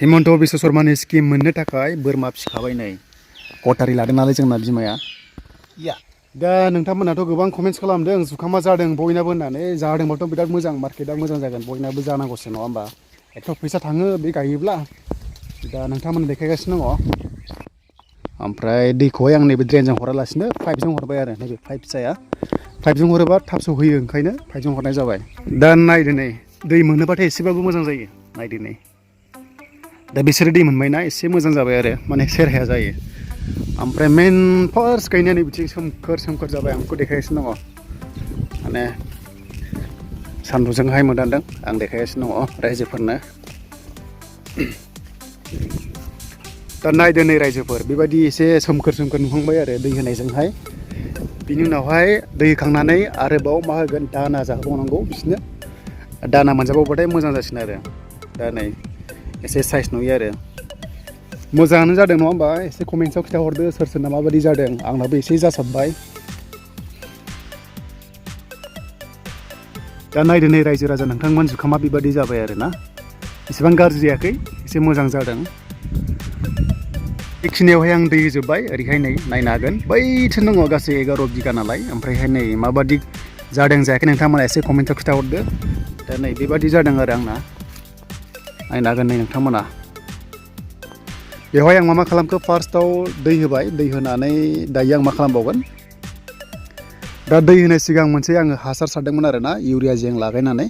Himanta Biswa शर्मानि scheme मोननो थाखाय बोरमा फिखाबाय नै कटारि लादों नालाय जोंना बिमाया दा नोंथांमोनाथ' गोबां कमेन्ट्स खालामदों जुखामा जादों बयनाबो होननानै जादोंबाथ' बिराद मोजां मार्केटआ मोजां जागोन बयनाबो जानांगौसो नङा होमबा एथ' फैसा थाङो बे गायोब्ला दा नोंथांमोन देखायगासिनो दङ ओमफ्राय दैखौहाय आं नैबे ड्रेनजों हरालासिनो पाइपजों हरबाय आरो नैबे पाइप फिसाया पाइपजों हरोबा थाब सहैयो ओंखायनो पाइपजों हरनाय जाबाय दा नायदो नै दै मोनोबाथाय एसेबाबो मोजां जायो नायदो नै दा बिसोरो दै मोनबायना एसे मोजां जाबाय आरो माने सेरहाया जायो ओमफ्राय मेन फार्स्ट गायनानै बिथिं सोमखोर जाबाय आं बेखौ देखायगासिनो दङ माने सानदुंजोंहाय मोदानदों आं देखायगासिनो दङ रायजोफोरनो दा नायदो नै रायजोफोर बेबायदि एसे सोमखोर नुहांबाय आरो दै होनायजोंहाय बिनि उनावहाय दै होखांनानै आरोबाव मा होगोन दाना जाहोबावनांगौ बिसोरनो दाना मोनजाबावबाथाय मोजां जासिगोन आरो दा नै एसे साइज नुयो आरो मोजाङानो जादों नङा होमबा एसे कमेन्ट्सआव खिन्थाहरदो सोरना माबायदि जादों आंनाबो एसे जासाबबाय दा नायदो नै रायजो राजा नोंथांमोन जुखामा बेबायदि जाबाय आरो ना एसेबां गाज्रि जायाखै एसे मोजां जादों बेखिनियावहाय आं दै होजोब्बाय ओरैहाय नै नायनो हागोन बैथिं दङ गासै 11 बिगा नालाय ओमफ्रायहाय नै माबादि जादों जायाखै नोंथांमोना एसे कमेन्टआव खिन्थाहरदो दा नै बेबादि जादों आरो आंना नायनो हागोन नै नोंथांमोना बेवहाय आं मा खालामखो फार्स्टआव दै होबाय दै होनानै दायो आं मा खालामबावगोन दा दै होनाय सिगां मोनसे आङो हासार सारदोंमोन आरो ना इउरिया जें लागायनानै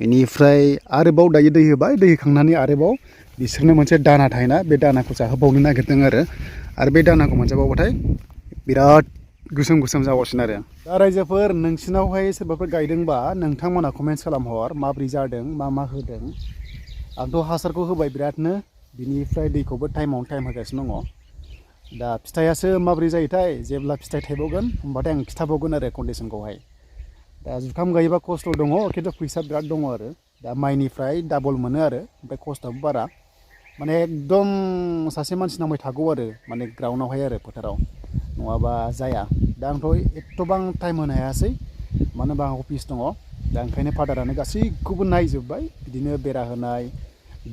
बेनिफ्राय आरोबाव दायो दै होबाय दै होखांनानै आरोबाव बिसोरनो मोनसे दाना थायोना बे दानाखौ जाहोबावनो नागिरदों आरो बे दानाखौ मोनजाबावबाथाय बिराद गोसोम जाबावसिन आरो दा रायजोफोर नोंसिनावहाय सोरबाफोर गायदोंबा नोंथांमोना कमेन्ट्स खालामहर माब्रै जादों मा होदों आंथ' हासारखौ होबाय बिरादनो बिनिफ्राय दैखौबो टाइमावनो टाइम होगासिनो दङ दा फिथाइयासो माब्रै जायोथाय जेब्ला फिथाइ थाइबावगोन होमबाथाय आं खिथाबावगोन आरो कन्डिसनखौहाय दा जुखाम गायोबा खस्थ' दङ खिन्थु फैसा बिराद दङ आरो दा माइनिफ्राय डाबल मोनो आरो ओमफ्राय खस्थ'आबो बारा माने एकदम सासे मानसि नांबाय थागौ आरो माने ग्राउन्डआवहाय आरो फोथाराव नङाबा जाया दा आंथ' एथ'बां टाइम होनो हायासै मानो होनबा आं अफिस दङ दा ओंखायनो फादारानो गासैखौबो नायजोब्बाय बिदिनो बेरा होनाय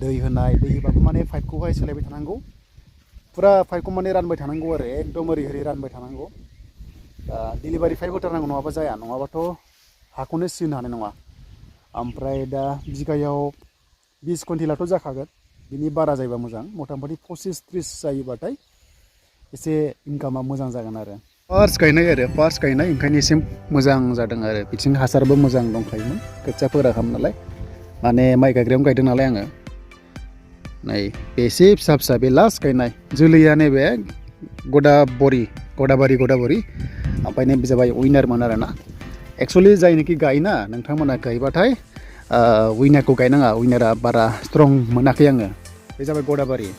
दै होबाबो माने पाइपखौहाय सोलायबाय थानांगौ फुरा पाइपखौ माने रानबाय थानांगौ आरो एकदम ओरै रानबाय थानांगौ दा डिलिभारि पाइप होथारनांगौ नङाबा जाया नङाबाथ' हाखौनो सिनो हानाय नङा ओमफ्राय दा बिगायाव 20 कुइन्टेलाथ' जाखागोन बिनि बारा जायोबा मोजां मथा-मथि 25-30 जायोबाथाय एसे इनकामा मोजां जागोन आरो फार्स्ट गायनाय ओंखायनो एसे मोजां जादों आरो बिथिं हासारबो मोजां दंखायोमोन खोथिया फोराखामोन नालाय माने माइ गायग्रायावनो गायदों नालाय आङो नै बे एसे फिसा बे लास्ट गायनाय जोलैया नैबे गदाबारि ओमफ्राय नैबे जाबाय उइनारमोन आरो ना एक्सुवेलि जायनोखि गायोना नोंथांमोना गायबाथाय उइनारखौ गायनाङा उइनारा बारा स्ट्रं मोनाखै आङो बे जाबाय गदाबारि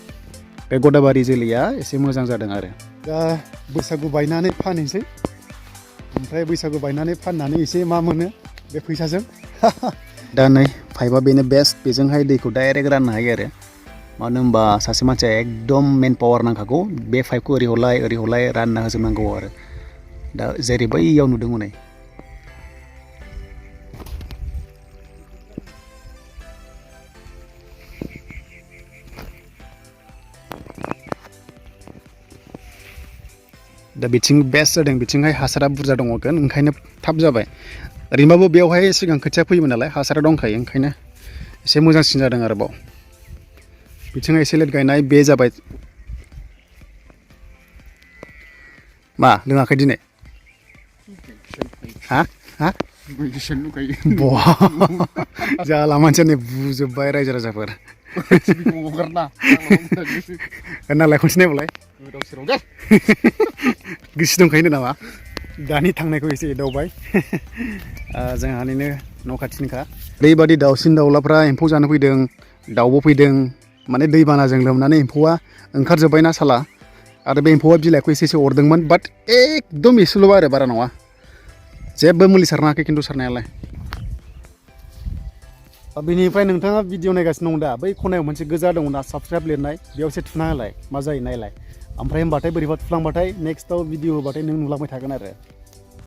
बे गदाबारि जोलैया एसे मोजां जादों आरो दा बैसागु बायनानै फानहैसै ओमफ्राय बैसागु बायनानै फाननानै एसे मा मोनो बे फैसाजों दा नै पाइपआ बेनो बेस्ट बेजोंहाय दैखौ डाइरेक्ट राननो हायो आरो मानो होनबा सासे मानसिया एकदम मेन पावार नांखागौ बे पाइपखौ ओरै हलाय रानना होजोबनांगौ आरो दा जेरै बैयाव नुदों हनै दा बिथिं बेस्ट जादों बिथिंहाय हासारा बुरजा दङगोन ओंखायनो थाब जाबाय ओरैनोबाबो बेवहाय सिगां खोथिया फैयोमोन नालाय हासारा दंखायो ओंखायनो एसे मोजांसिन जादों आरोबाव बिथिंहाय एसे लेट गायनाय बे जाबाय मा लोङाखै दिनै हा जाला मानसियानो बुजोब्बाय रायजो राजाफोर नालाय खनसे नायबालाय गोसो दंखायो नामा दानि थांनायखौ एसे एदावबाय जोंहानिनो न' खाथिनिखा ओरैबादि दाउसिन दाउलाफ्रा एम्फौ जानो फैदों दाउबो फैदों माने दैबानाजों लोमनानै एम्फौआ ओंखारजोब्बायना साला आरो बे एम्फौआ बिलाइखौ एसे अरदोंमोन बाट एकदम एसेल' आरो बारा नङा जेबो मुलि सारनाङाखै खिन्थु सारनायालाय बेनिफ्राय नोंथाङा भिडिअ नायगासिनो दं दा बै खनायाव मोनसे गोजा दङ ना साबस्क्राइब लिरनाय बेयाव एसे थुना होलाय मा जायो नायलाय ओमफ्राय होनबाथाय बोरैबा थुफ्लांबाथाय नेक्स्टआव भिडिअ होबाथाय नों नुलांबाय थागोन आरो